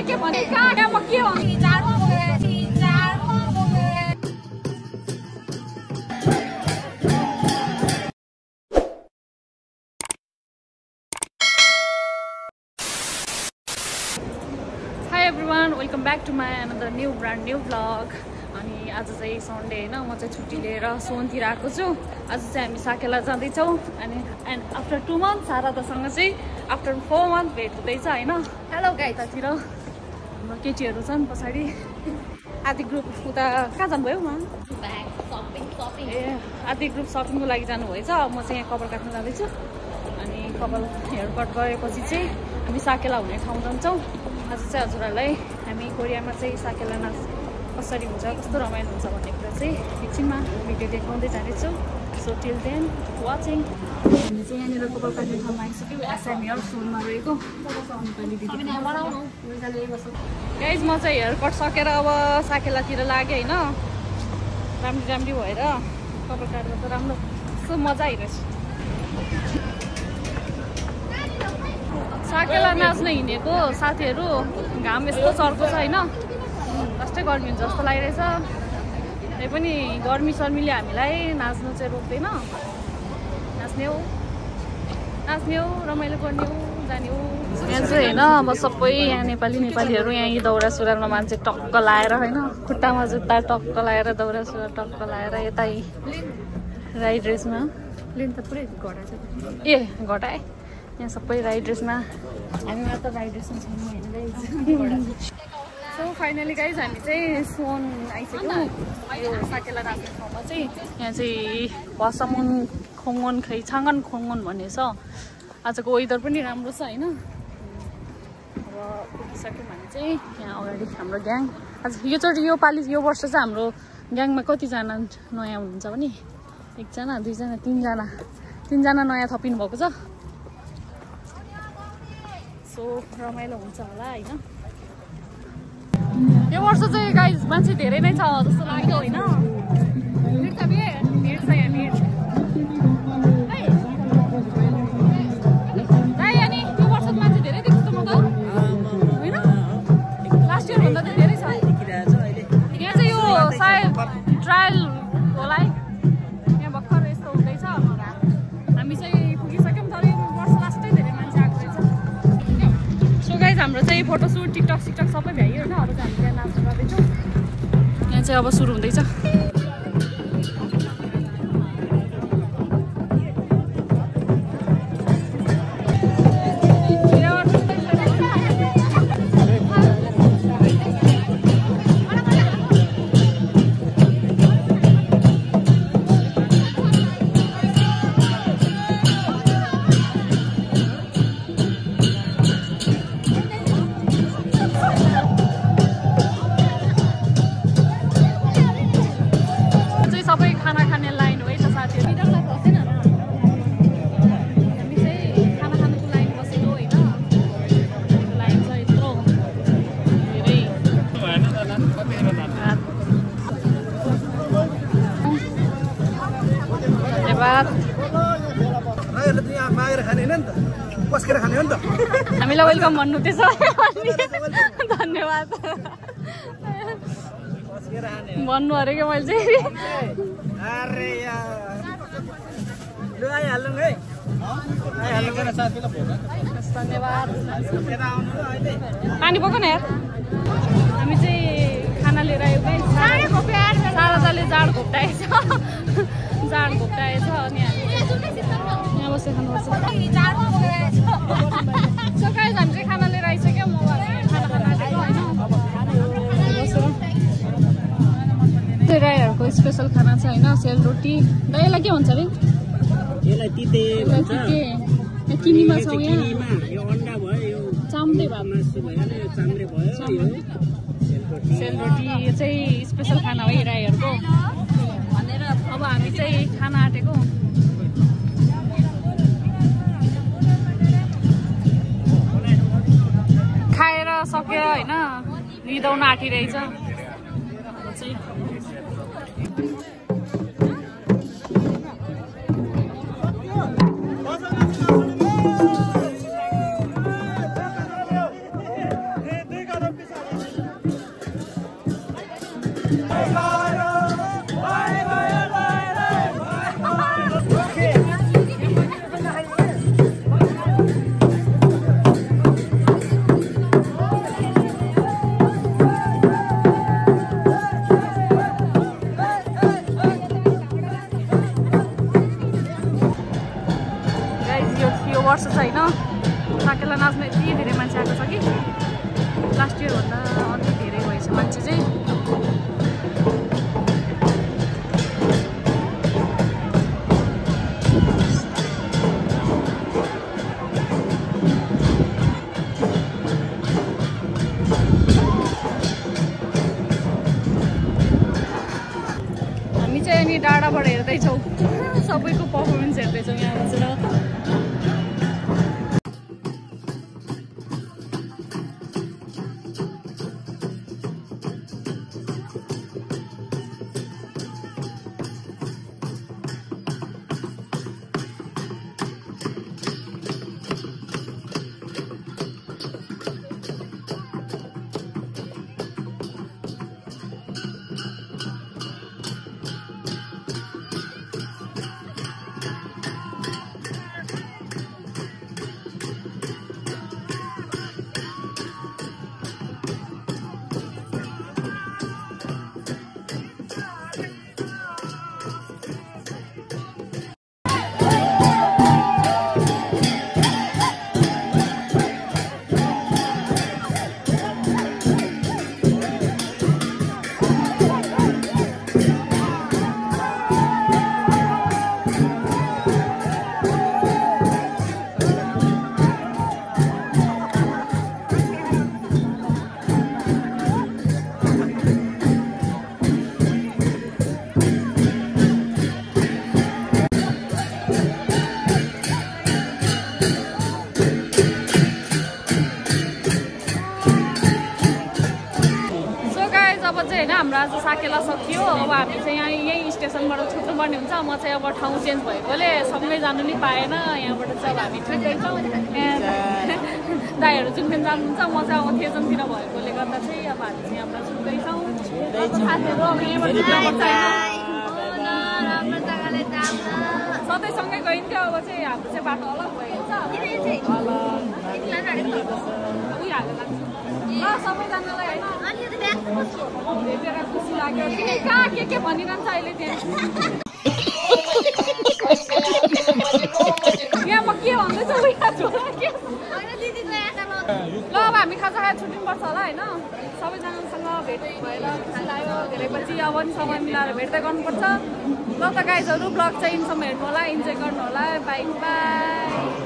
के भने कहाँ म के हो चारमा Hi everyone, welcome back to my another brand new vlog. अनि आज चाहिँ सन्डे हैन, म चाहिँ छुट्टी लिएर सोनतिर आएको छु। आज चाहिँ हामी साकेला जाँदै छौं अनि आफ्टर 2 months सारादासँग चाहिँ आफ्टर 4 months भेट हुँदैछ हैन। हेलो गाइस, यतातिर हाम्रो केटीहरु छन् पछाडी। आदि ग्रुप उता कहाँ जानु भयो म? शपिङ ए आदि ग्रुप शपिङको लागि जानु भएछ। म चाहिँ यहाँ कपाल काट्न जाँदै छु। अनि कपाल हेयर कट गरेपछि चाहिँ हामी साकेला हुने ठाउँ जान्छौं। आज चाहिँ हजुरहरुलाई हामी कोरियामा चाहिँ साकेला नाच कसरी हुन्छ, कस्तो रमाइलो हुन्छ भन्ने कुरा चाहिँ एकछिनमा भिडियो देखाउँदै जानेछु। So till then watching. हामी चाहिँ यहाँनिर कपाल काट्ने ठाउँमा आइसक्यौँ। एसएमआर सोनमा रहेको गाइज। म चाहिँ हेयर कट सकेर अब साकेलातिर लागेँ हैन। राम्री भएर कपाल काट्दा त राम्रो कस्तो मजा आइरहेछ। साकेला नाच्न हिँडेको साथीहरू घाम यस्तो चर्को छ हैन, कस्तै गर्मी हुन्छ जस्तो लागिरहेछ। त्यही पनि गर्मी शर्मीले हामीलाई नाच्नु चाहिँ रोक्दैन। नाच्ने हो रमाइलो गर्ने हो जाने हो। यहाँ चाहिँ हैन अब सबै यहाँ नेपालीहरू यहाँ दौरा सुरुवालमा मान्छे टक्क लाएर हैन, खुट्टामा जुत्ता टक्क लाएर दौरा सुरुवाल टक्क लाएर यतै राई ड्रेसमा लिन त पुरै घटा छ ए घटाए। यहाँ सबै राई ड्रेसमा, हामी त राई ड्रेसमा छैनौँ हैन गाइस। सो फाइनली गाइज हामी चाहिँ सोन आइसक्यौँ। यो साकेला नाच्ने ठाउँमा चाहिँ यहाँ चाहिँ भसमुन खोङ्गन छाङ्गन खोङ्गन भन्ने छ। आजको वेदर पनि राम्रो छ हैन। अब पुगिसक्यौँ भने चाहिँ यहाँ अगाडि हाम्रो ग्याङ आज यो वर्ष चाहिँ हाम्रो ग्याङमा कतिजना नयाँ हुनुहुन्छ भने 1 जना 2 जना 3 जना नयाँ थपिनु भएको छ। सो रमाइलो हुन्छ होला हैन। यो वर्ष चाहिँ गाइज मान्छे धेरै नै छ जस्तो लाग्यो हैन। भिड छ यहाँ भिड। दाइ अनि यो वर्ष मान्छे धेरै देख्छु त म त हैन। लास्ट इयर भन्दा चाहिँ धेरै छ। यहाँ चाहिँ यो सायद ट्रायल होला है। यहाँ भर्खर यस्तो हुँदैछ। हामी चाहिँ पुगिसक्यौँ तर यो वर्ष लास्टै धेरै मान्छे आएको रहेछ। सो गाइज हाम्रो चाहिँ फोटोसुट टिकटक सबै भ्याइयो होइन। अब चाहिँ हामी त्यहाँ नाच्नु गर्दैछौँ। यहाँ चाहिँ अब सुरु हुँदैछ। हामीलाई वेलकम भन्नु त्यसो धन्यवाद भन्नु अरे क्या मैले चाहिँ। धन्यवाद। पानी बोक न यार। हामी चाहिँ खाना लिएर आयो गाइस। सारादाले जाड घोप्टाएछ अनि हामी यहाँ बसेर खानुपर्छ। सो गाइस हामी चाहिँ खाना लिएर आइसक्यौँ। म खाना खान आँटेको होइन। राईहरूको स्पेसल खाना छ होइन, सेलरोटी। यसलाई के भन्छ अरे? किनीमा छ यहाँ चाम्रे भात सेलरोटी। यो चाहिँ स्पेसल खाना हो राईहरूको भनेर अब हामी चाहिँ खाना आँटेको। खाएर सकेर होइन रिदाउन आँटिरहेछ। वर्ष चाहिँ होइन साकेला नाच्न यति धेरै मान्छे आएको छ कि लास्ट इयरभन्दा अलिक धेरै भएछ मान्छे चाहिँ। हामी चाहिँ अनि डाँडाबाट हेर्दैछौँ सबैको पर्फर्मेन्स हेर्दैछौँ यहाँ बसेर। हाम्रो आज साकेला सकियो। अब हामी चाहिँ यहाँ यही स्टेसनबाट छुट्नुपर्ने हुन्छ। म चाहिँ अब ठाउँ चेन्ज भएकोले सँगै जानु नि पाएन। यहाँबाट चाहिँ अब हामी छुट्दैछौँ। दाइहरू जुन दिन जानुहुन्छ, म चाहिँ अब तेजनतिर भएकोले गर्दा चाहिँ अब हामी चाहिँ यहाँबाट छुट्दैछौँ। साथीहरू अब यहाँबाट सधैँ सँगै गइन्थ्यो, अब चाहिँ हाम्रो चाहिँ बाटो अलग भएको छ। सबैजनालाई भेटेर खुसी लाग्यो। कहाँ के भनिरहन्छ अहिले त्यहाँ यहाँ म के भन्दैछु ल। अब हामी खाजा खाएर छुट्टिनुपर्छ होला होइन। सबैजनासँग भेट भएर खुसी लाग्यो। धेरै पछि अब नि समय मिलाएर भेट्दै गर्नुपर्छ। ल त गाइजहरू ब्लग चाहिँ यिनसम्म हेर्नु होला, इन्जोय गर्नु होला। By by.